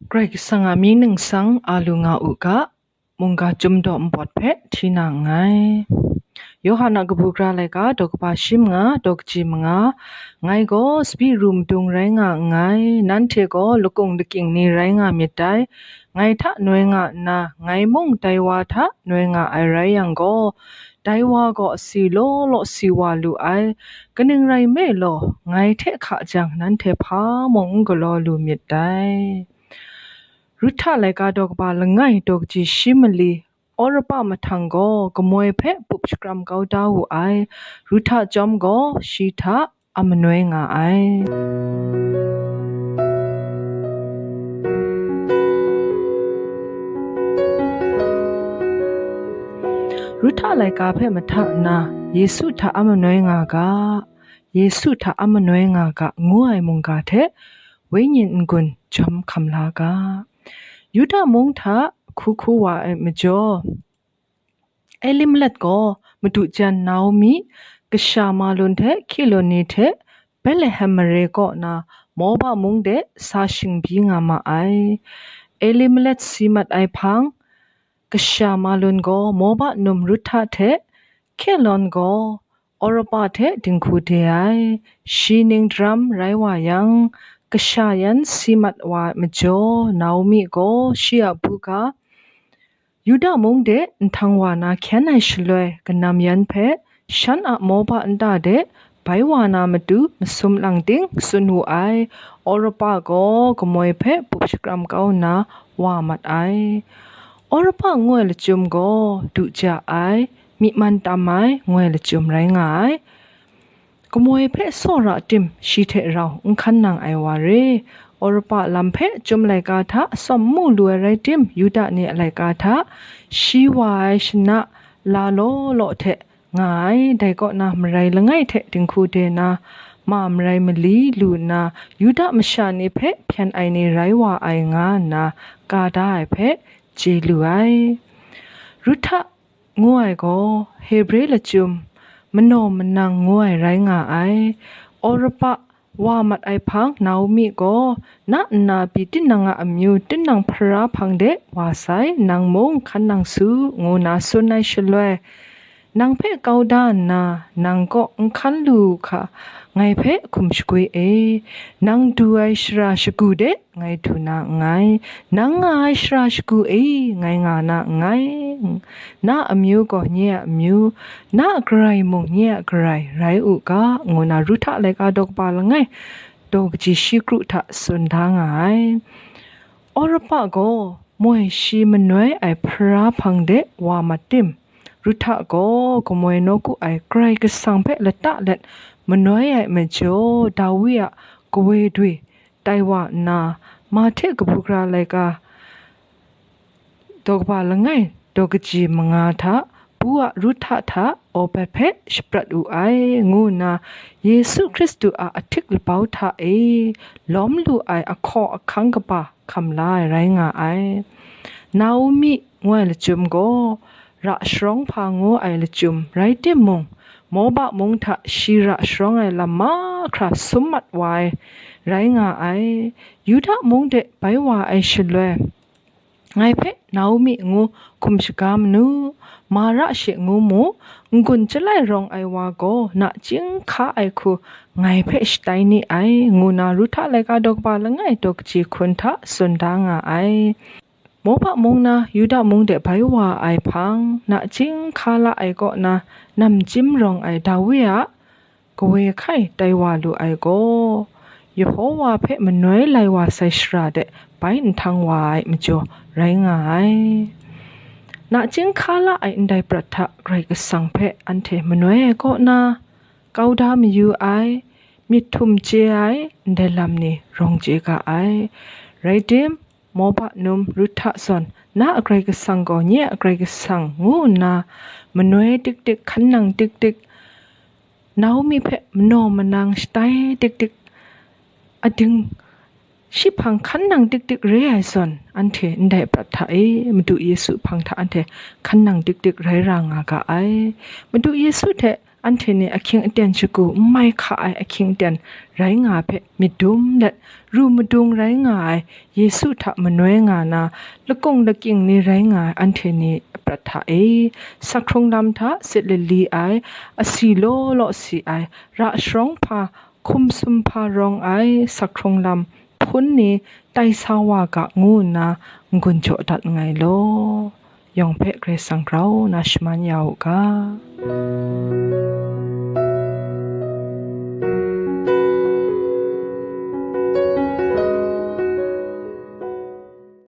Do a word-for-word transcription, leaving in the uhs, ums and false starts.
Karai Kasang a mying ningsang a lu nga u ga, mungga Chyum Daw Npawt hpe hti na nngai. Yawhan a kabu gara laika daw kaba shi manga, daw kaji manga. Ngai gaw tsabyi ru madung rai nga nngai, nanhte gaw lakung lakying ni rai nga myit dai. Ngai hta noi nga nna, ngai mung dai wa hta noi nga ai rai yang gaw, dai wa gaw si law law si wa lu ai. Kaning rai nme law, ngai hte hka jang, nanhte hpa mung n galaw lu myit dai. Ruhta laika daw kaba langai daw kaji shi mali, Awrapa mahtang gaw kamoi hpe pup shakram kau da wu ai. Ruhta chyawm gaw shi hta a manoi nga ai. Ruhta laika hpe mahta nna, Yesu hta a manoi nga ga, Yesu hta a manoi nga ga, ngu ai mungga hte wenyi n-gun jawm hkam la ga. Yuda mung hta hku hku wa ai majaw, Elimelek gaw madu jan Naomi, kasha Malun hte Kilon ni hte Betlehem mare kaw na Moba mung de sa shingbyi nga ma ai. Elimelek si mat ai hpang, kasha Malun gaw Moba num Ruhta hte, Kilon gaw Awrapa hte dinghku de ai. Shi ning daram rai wa yang, kasha yan si mat wa ai majaw, Naomi gaw shi a buga, Yuda mung de nhtang wa na hkyen ai shaloi, kanam yan hpe shan a Moba nta de bai wa na matu masum lang ting tsun wu ai. Awrapa gaw kamoi hpe pup shakram kau nna wa mat ai. Awrapa ngu ai lachyum gaw du ja ai, myi man tam ai, ngu ai lachyum rai nga ai. Kamoi hpe sawra tim, shi hte rau n hkan nang ai wa re. Awrapa lam hpe Chyum laika hta tsawm mu lu ai rai tim, Yuda ni a laika hta shi wa ai shana la law law hte nga ai. Dai kaw na, marai langai hte dinghku de na, ma marai mali lu nna, Yuda masha ni hpe hpyen ai ni rai wa ai nga nna ka da ai hpe chye lu ai. Ruhta ngu ai gaw Hebre lachyum, manaw manang ngu ai rai nga ai. Awrapa wa mat ai hpang Naomi gaw, na nna pyi tinang a amyu tinang hpara hpang de wa sai, nang mung hkan nang su, ngu na tsun ai shaloi, nang hpe kau da nna, nang kaw n hkan lu u hka, ngai hpe hkum shagwi e, nang du ai shara shagu de ngai du na nngai, nang nga ai shara shagu e, ngai nga na nngai, na amyu gaw nye a amyu, na a karai mung nye a karai rai u ga, ngu na Ruhta laika daw kaba langai daw kaji shi kru hta tsun da nga ai. Awrapa gaw moi shi manoi ai hpara hpang de wa mat tim, Ruhta gaw kamoi nawku ai Karai Kasang hpe lata let manoi ai majaw, Dawi a kawe dwi tai wa nna, Mahte kabu gara laika daw kaba langai daw kaji manga hta, bu a Ruhta hta Obet hpe shaprat wu ai, ngu nna Yesu Hkristu a ahtik labau hta e lawm lu ai ahkaw ahkang kaba hkam la ai rai nga ai. Naomi ngu ai lachyum gaw ra sharawng hpa ngu ai lachyum rai timung, Moba mung hta shi ra sharawng ai lam mahkra sum mat wa ai rai nga ai. Yuda mung de bai wa ai shaloi, ngai hpe Naomi ngu hkum shaga manu, Mara she ngu mu, n-gun chyalai rawng ai wa gaw nachying hka ai hku ngai hpe shatai ni ai, ngu na Ruhta laika daw kaba langai daw kaji hkun hta tsun da nga ai. Moba mung na Yuda mung de bai wa ai hpang, nachying hka la ai kaw na namchyim rawng ai Dawi a kawe hkai tai wa lu ai gaw, Yehowa hpe manoi lai wa sai shara de bai nhtang wa ai majaw rai nga ai. Nachying hka la ai ndai prat hta Karai Kasang hpe anhte manoi ai kaw na, kau da mayu ai, myit htum chye ai ndai lam ni rawng chye ga ai. Rai tim, Moba num Ruhta zawn, na a Karai Kasang gaw nye a Karai Kasang ngu nna, manoi tik tik, hkan nang tik tik, Naomi hpe manaw manang shatai tik tik, ading shi hpang hkan nang tik tik re ai zawn, anhte ndai prat hta e Madu Yesu hpang hta anhte hkan nang tik tik rai ra nga ga ai. Madu Yesu hte anhte ni ahkying aten shagu n mai hka ai ahkying aten rai nga ai hpe myit dum let, ru madung rai nga ai Yesu hta manoi nga na, lakung lakying ni rai nga ai anhte ni a prat hta e, sakhkrung lam hta sit lali ai, asi law law si ai, ra sharawng hpa, hkum sum hpa rawng ai sakhkrung lam hpun ni tai sa wa ga ngu nna n-gun jaw dat nngai law. Yawng hpe Karai Kasang grau na shaman ya u ga.